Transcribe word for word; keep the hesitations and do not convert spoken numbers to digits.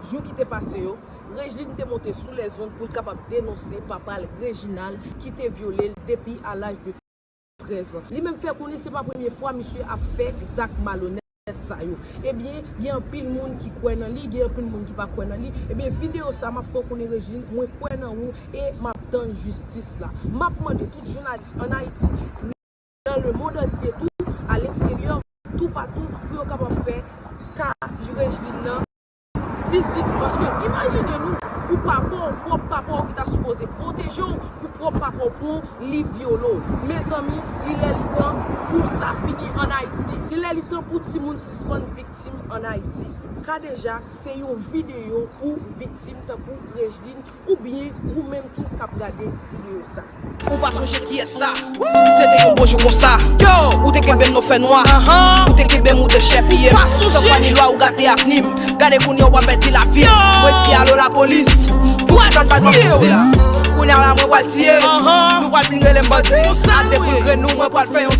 jou ki te pase yo, Regeline te monte sou lèzond pou l kapab denonse papa l Reginald ki te vyole l depi a laj de trèz an. Li menm fè konnen se pa premye fwa misye ap fè zak malonèt sa yo. Ebyen, gen anpil moun ki kwè nan li, gen anpil moun ki pa kwè nan li. Ebyen, videyo sa m ap fè w konnen Regeline, mwen kwè nan ou e m ap tann jistis la. M ap mande tout jounalis ann Ayiti, nan lemonn antye tou, aleksteryè, toupatou, pou yo kapab fè ka Regeline nan vizib. Paske imajine nou, pou papa w, pwòp papa w ki ta sipoze pwoteje w, pou pwòp papa w pran w, li vyole w. Mezanmi, li lè li tan pou sa fini ann Ayiti. Li lè li tan pou timoun sispann viktim ann Ayiti. Kadejak se yon videyo pou viktim tankou Regeline oubyen ou menm tou k ap gade videyo sa. Ou pa sonje kiyès sa? Se te yon bon jou konsa. Yo! Ou te kenbe m nan fènwa. Ou te kenbe m ou dechèpiye m. San fwa ni lwa ou gate avni m. Gade kounye a w ap pèdi lavi m. Mwen di alo lapolis. Poukisa n pa jwenn jistis? Kounye a la mwen pral tiye. Nou pral vin rele m bandi. Ak de kout grenn nou mwen pral fè yon